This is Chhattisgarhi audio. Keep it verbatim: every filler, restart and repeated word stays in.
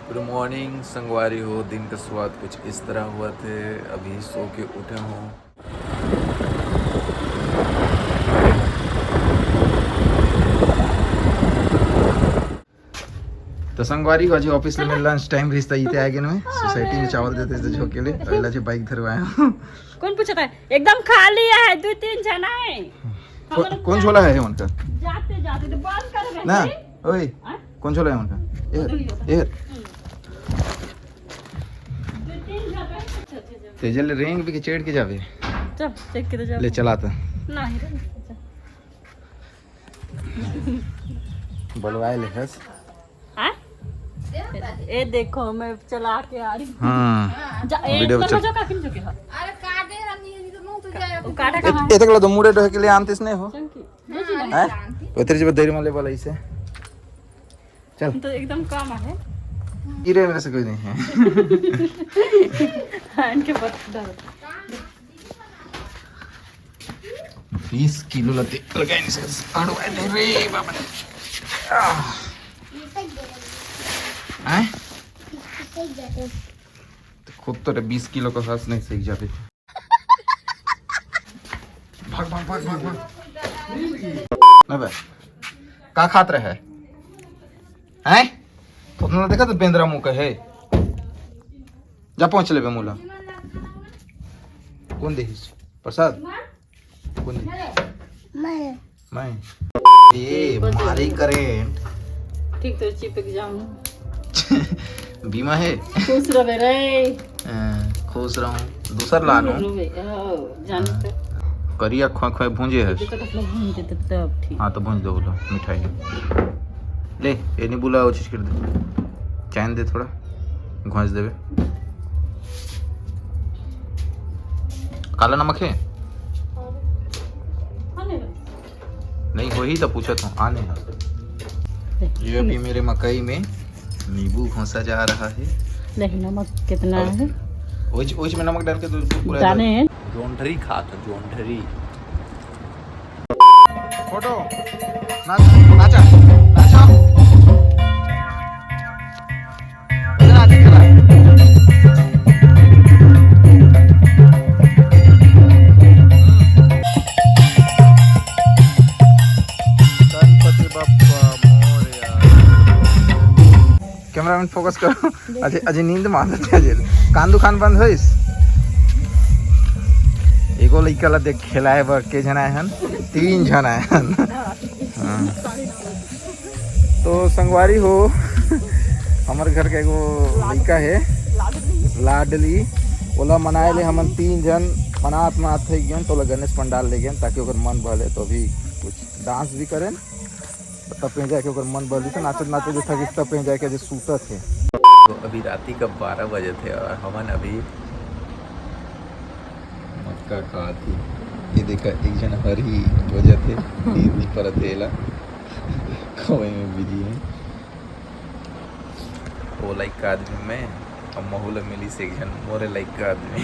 गुड मॉर्निंग संगवारी हो। दिन का शुरुआत कुछ इस तरह हुआ थे। अभी सो के उठे हो। तो संगवारी हो, आज ऑफिस में लंच टाइम रिहिस त इते आगे में सोसाइटी में चावल देते थे झोंके ले, तो इला जे बाइक धरवाया हूँ। कौन पूछता है? एकदम खाली है, दो तीन जना है। को-, कौन झोला है उनका? जाते जाते तो बंद कर ना। ओए, हाँ? कौन झोला है उनका? ये, ये। तेजल रेंग भी के चढ़ के जावे। चल, चेक के तो जाओ। ले चला तो। नहीं रे, चल। बलवाए ले हस। हाँ? ए देखो, मैं चला के आ रही हूँ। हाँ। जा, ए, वीडियो चल, चल। जो काकी जो के हाँ। अरे काटे रमी, ये तो मुंह तो जाए। वो काटा कहाँ है? एतक ला तो मुड़े डोहे के लिए आनतीस नहीं हो। चंकी, बुझ ले। हैं? ओतरे जब देर में ले वाला इसे। चल। तो एकदम काम है। गिरे मेरे से कोई नहीं है। हाँ, इनके बस डर। बीस किलो लते लगाए नहीं सकते। अड़वाए दे रे बाबा रे। आह। हैं? तो खुद तो रे बीस किलो का हंस नहीं सही जाते। भाग, भाग, भाग, भाग, भाग। ना बे, का खात रहे? हैं? उतना देखा तो बेंदरा मुंह का है। जा पहुंच लेबे मुला। कौन देहिस? प्रसाद? कौन देहिस? मैं। मैं। ये मारी करेंट। ठीक तो चिपक जाऊं। बीमा है। खुश रहे रे। हाँ, खुश रहूं। दूसर लानो। रुबे, हाँ, जान हाँ। तो। करिया खोए खोए भूंजे है। तो कसला भूंज देते तब ठीक। हाँ, तो भूंज दो बोलो, मिठाई। ले, ये नहीं बुला, वो चीज कर दे। चैन दे थोड़ा, घोंस देवे। काला नमक है? हाँ, नहीं। नहीं, वही तो पूछा था, आने हैं। ये अभी मेरे मकई में नींबू घोंसा जा रहा है। नहीं, नमक कितना है? ओइच, ओइच में नमक डाल के तो पूरा दाने हैं। जोंढरी खा था, जोंढरी। फोटो। नाच, नाचा, नाचा। इधर आ, इधर आ। गणपति बप्पा मोरया। कैमरामैन फोकस करो। अजय, अजय नींद मारत हे अजय। कान दुकान बंद होइस। एगो लइका ला देख खेलाए बर के झन आए हन? तीन झन आए हन। हाँ। तो संगवारी हो, हमर घर के एगो लइका हे, लाडली, ओला मनाए ले हमन तीन झन मनात मनात थक गेन, तो ओला गणेश पंडाल ले गेन, ताकि ओकर मन बहले, तो अभी कुछ डांस भी करेन, तब कहीं जाके ओकर मन बहली, तो नाचत नाचत जो थकिस, तब कहीं जाके जे सूतत हे। तो अभी राती का बारह बजे थे और हमन अभी मक्का खात ही। ये देखा, एक झन हर ही वजह थे, नींद नहीं परत हे एला। खवाई में बिजी है। वो लाइक का आदमी मैं, अब महू ला मिलिस एक झन मोरे लाइक का आदमी।